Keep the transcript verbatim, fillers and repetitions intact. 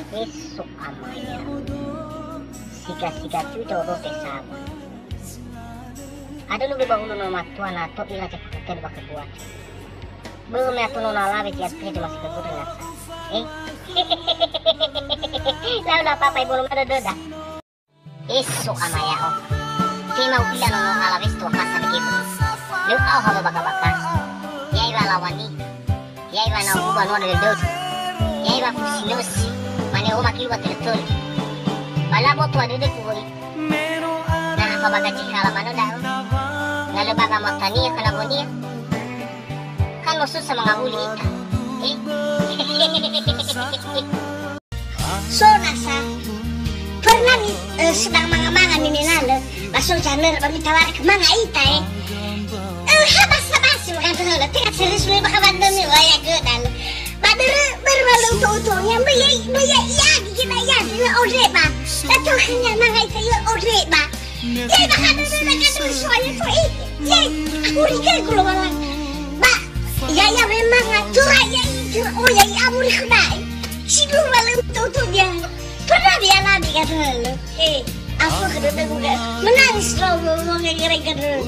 Yesu amaya. Siga-siga tui dodo te saba. Ada lu ba hulu no matua na to ira te pakatelu ba kebuat. Belum ya tuno na lawe ti aspire masih kebuat nasa. Eh. Lau la papa ibu rumah dada. Eso ama ya'o. Tema u'ila nono alawe si tuakasa dege. Lö ao hawa baka-baka. Yai wa lawani. Yai wa na uba noa dödödu. Yai wa fusi nösi. Mane oma kilu wa tödö-tödö. Ba labo tua dödögu hoi. Na apa baga cikala mano da'ö. Na lö baga matania kana bonia. Kan no susah mangawuli ita. Eh. So nasa, pernah mi, eh, sedang manga-manga mi menalö, ba so janör, ba mitawarikö manga ita, eh. Eh, ha basa-basi, bukan tuh, tenga serius mi bakal bandemi, waya gödal. Ba dere, bermalu uto-utonya, baya, baya, iya, gigi, baya, iya, ore, ba. Dato hanya manga ita, iya, ore, ba. Yai ba hadödö na kadö soalnya to, eh. Yai, aku rike kulo walang. Ba, yai ya memang, ah, curah yai, curah. Oh, yai amuri kudai. Sidu malam tutu dia. Pernah dia nabi kata lalu. Eh, aku kedödö juga. Menangis loh, ngomong ngere-ngere.